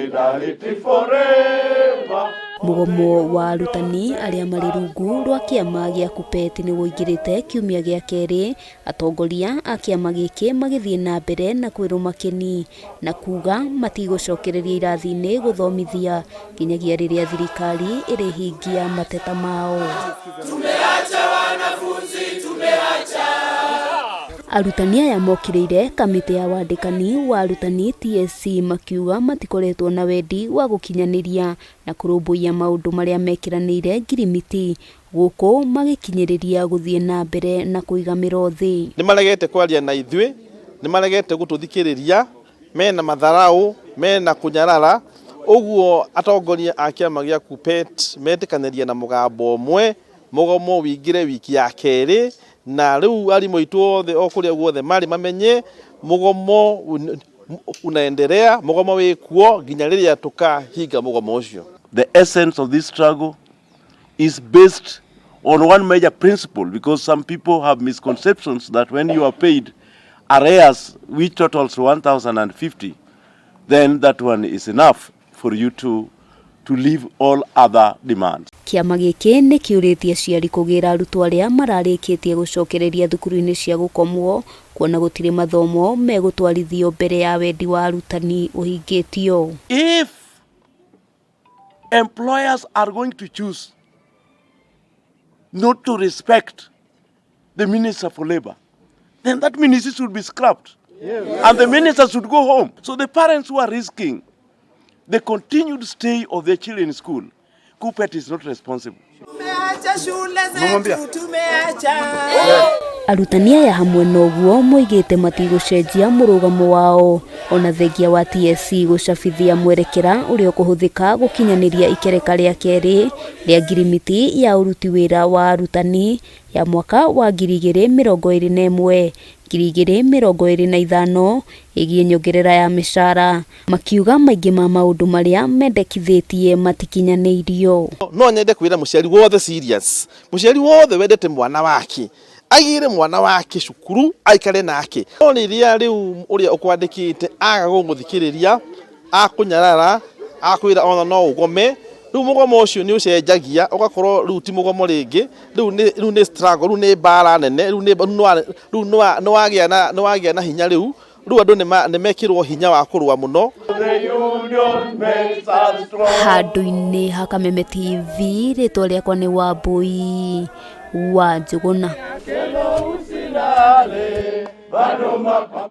Solidarity forever. Mũgomo wa arutani arĩa marĩ rungu rwa kĩama gĩa KUPPET nĩ ũingĩrĩte kiumia gĩa kerĩ, atongoria a kĩama gĩkĩ magĩthiĩ na mbere na kwĩrũma kĩni na kuga matigũcokereria irathi-inĩ gũthomithia nginyagia rĩrĩa thirikari ĩrĩhingia mateta mao. Arutani aya mokĩrĩire kamĩtĩ ya wandĩkani wa arutani TSC makiuga matikoretwo na wendi wa gũkinyanĩria na kũrũmbũiya maũndũ marĩa mekĩranĩire ngirimiti gũkũ magĩkinyĩrĩria gũthiĩ na mbere na kũiga mĩro thĩ. Nĩ maregete kwaria na ithuĩ, nĩ maregete gũtũthikĩrĩria, mena matharau, mena kũnyarara, ũguo atongoria a kĩama gĩa KUPPET metĩkanĩria na mũgambo ũmwe, mũgomo wĩingĩre wiki ya kerĩ, na rĩu arimũ aitũ othe o kũrĩa guothe marĩ mamenye mũgomo unaendelea, mũgomo wĩ kuo nginya rĩrĩa tũkahinga mũgomo ũcio. The essence of this struggle is based on one major principle, because some people have misconceptions that when you are paid arrears which totals 1,050, then that one is enough for you to leave all other demands. Kĩama gĩkĩ nĩ kĩũrĩtie aciari kũgĩra arutwo arĩa mararĩkĩtie gũcokereria thukuru-inĩ cia gũkomwo kuona gũtirĩ mathomo megũtwarithio mbere ya wendi wa arutani ũhingĩtio. If employers are going to choose not to respect the Minister for Labor, then that ministry should be scrapped. And the minister should go home. So the parents who are risking the continued stay of their children in school, KUPPET is not responsible. Tumeacha shule zetu, tumeacha. Arutani aya hamwe na ũguo moigĩte matigũcenjia mũrũgamo wao ona thengia wa TSC gũcabithia mwerekera ũrĩa ũkũhũthĩka gũkinyanĩria ikereka rĩa kerĩ rĩa ngirimiti ya ũruti wĩra wa arutani ya mwaka wa 2021 2025 ĩgiĩ nyongerera ya mĩcara, makiuga maingĩ ma maũndũ marĩa mendekithĩtie matikinyanĩirio. No nyende kwĩra mũciari wothe serious, mũciari wothe wendete mwana wake aigĩre mwana wake cukuru aikare nake, no rĩrĩa rĩu ũrĩa ũkwandĩkĩte aga gũgũthikĩrĩria, akũnyarara, akwĩra ona no ũgome, rĩu mũgomo ũcio nĩ ũcenjagia ũgakorwo rĩu ti mũgomo rĩngĩ, rĩu nĩ struggle, rĩu nĩ mbara nene, rĩu nĩ wagĩa na hinya, rĩu andũ nĩ mekĩrwo hinya wa kũrũa mũno. The union makes us strong. Handũ-inĩ ha Kameme TV, rĩtwa rĩakwa nĩ Wambui wa Njũgũna. Usilale, bado mapambano.